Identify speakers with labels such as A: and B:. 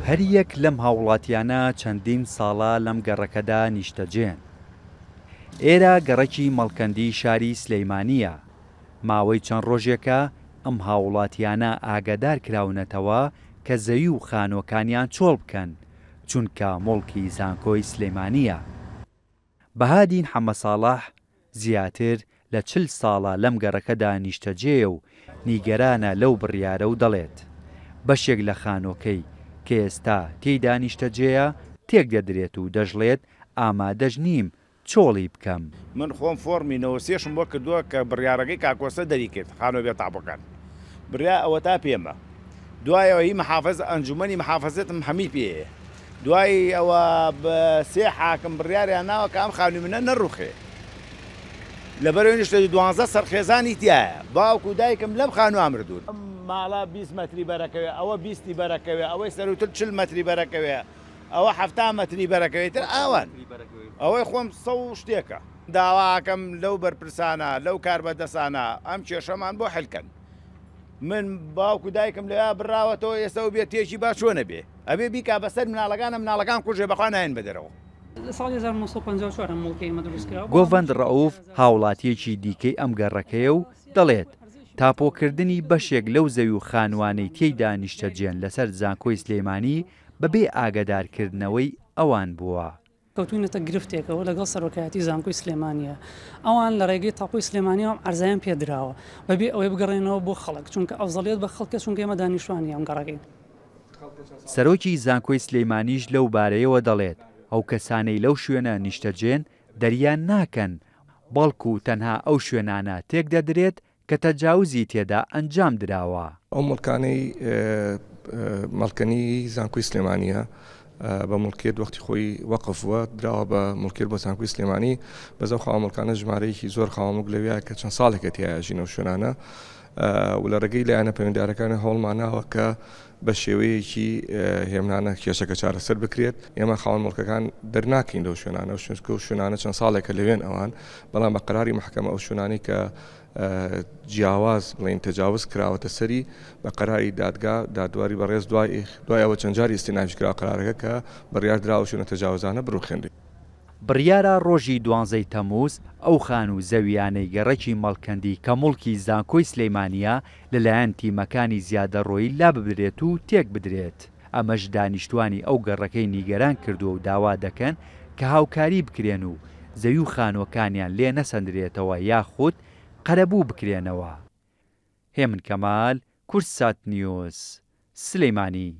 A: هەریەک لەم هاوڵاتیانە چەندین ساڵە لەم گەڕەکەدا نیشتەجێن. ئێرە گەڕەکی مەڵکەندی شاری سلێمانییە، ماوەی چەند ڕۆژێکە ئەم هاوڵاتیانە ئاگادار کراونەتەوە کە زەوی و خانووەکانیان چۆڵ بکەن، چونکە موڵکی زانکۆی سلێمانییە. بەهادین حەمەساڵح زیاتر لە 40 ساڵە لەم گەڕەکەدا نیشتەجێیە و نیگەرانە لەو بڕیارە و دەڵێت، بەشێک لە خانووەکەی کە ئێستا تێیدا نیشتەجێیە تێکدەدرێت و دەشڵێت، ئامادەش نیم چۆڵی بکەم.
B: من خۆم فۆڕمی 93 شم بۆ کردووە کە بڕیارەکەی کاک کۆسە دەری کرد خانووە بێ تاپۆکان بریا ئەوەتا پێمە دوای ئەوە هی محافز ئەنجومەنی محافزەتم هەمی پێیە دوای ئەوە سێ حاکم بڕیاریان ناوە کە ئەم خانووی منە نەڕوخێ لەبەرەوەی نیشتە دوانزە سەر خێزانی تایە باوک و دایکم لەم خانووە مردوون. ئەم ماڵە 20 مەتری بەرەکەوێ ئەوە بیستی بەرەکەوێ ئەوەی سەروتر 40 مەتری بەرەکەوێ ئەوە 70 مەتری بەرەکەوێ تر ئاوان ئەوەی خۆم سە و شتێکە. داواکەم لەو بەرپرسانە لەو کاربەدەسانە ئەم کێشەمان بۆ حلکەن من باوک و دایکم لەوێ بڕاوەتەوە ئێستا و بێ تێکی با چۆنە بێ ئەبێ بیکا بەسەر مناڵەکانە مناڵەکان کوژێ بەخوا نایەن بەدەرەوە.
C: لە ساڵی 1954 ئەم موڵکەی ئێمە دروست کرا.
A: گۆڤەند ڕەئوف هاوڵاتییەکی دیکەی ئەم گەڕەکەیە و دەڵێت، تاپۆکردنی بەشێک لەو زەوی و خانووانەی تێیدا نیشتەجێن لەسەر زانکۆی سلێمانی بەبێ ئاگەدارکردنەوەی ئەوان بووە.
C: کەوتوینەتە گرفتێکەوە لەگەڵ سەرۆکایەتی زانکۆی سلێمانیە ئەوان لە ڕێگەی تاپۆی سلێمانیەوە ئەم عەرزایان پێ دراوە بەبێ ئەوەی بگەڕێنەوە بۆ خەڵک چونکە ئەفزەڵیەت بە خەڵکە چونکە ئێمە دانیشتوانی ئەم گەڕەکەین.
A: سەرۆکی زانکۆی سلێمانیش لەو بارەیەوە دەڵێت، ئەو کەسانەی لەو شوێنە نیشتەجێن دەریان ناکەن، بەڵکو تەنها ئەو شوێنانە تێکدەدرێت کە تەجاوزی تێدا ئەنجام دراوە.
D: ئەو موڵکانەی مەڵکەنی زانکۆی سلێمانییە بە موڵکیەت وەختی خۆی وەقف بووە دراوە بە موڵکیەت بۆ زانکۆی سلێمانی بەس ئەو خاوەن موڵکانە ژمارەیەکی زۆر خاوەن موڵک لەویا کە چەند ساڵێکە تیایا ژین ئەو شوێنانە و لە ڕێگەی لایەنە پەیوەندیدارەکانی هەوڵمان ناوە کە بە شێوەیەکی هێمنانە کێشەکە چارەسەر بکرێت ئێمە خاوەن موڵکەکان دەرناکەین لەو شوێنانە و شوێنکە و شوێنانە چەند ساڵێکە لەوێن ئەوان بەڵام بە قەراری مەحکەمە ئەو شوێنانەی کە جیاواز بڵێین تەجاوز کراوەتە سەری بە قەراری دادگا دادواری بەڕێز دوای دوای ئەوە چەند جاری ئیستینافیش کرا قەرارەکە کە بڕیار دراوە شوێنە تەجاوزانە بڕوخێنرێ.
A: بڕیارە ڕۆژی دوانزەی تەمووز ئەو خانوو زەوییانەی گەڕەکی مەڵکەندی کە موڵکی زانکۆی سلێمانییە لەلایەن تیمەکانی زیادەڕۆیی لاببرێت و تێکبدرێت، ئەمەش دانیشتوانی ئەو گەڕەکەی نیگەران کردووە و داوا دەکەن کە هاوکاری بکرێن و زەوی و خانووەکانیان لێ نەسەندرێتەوە یاخود قەرەبوو بکرێنەوە. هێمن کەمال، کوردسات نیوز، سلێمانی.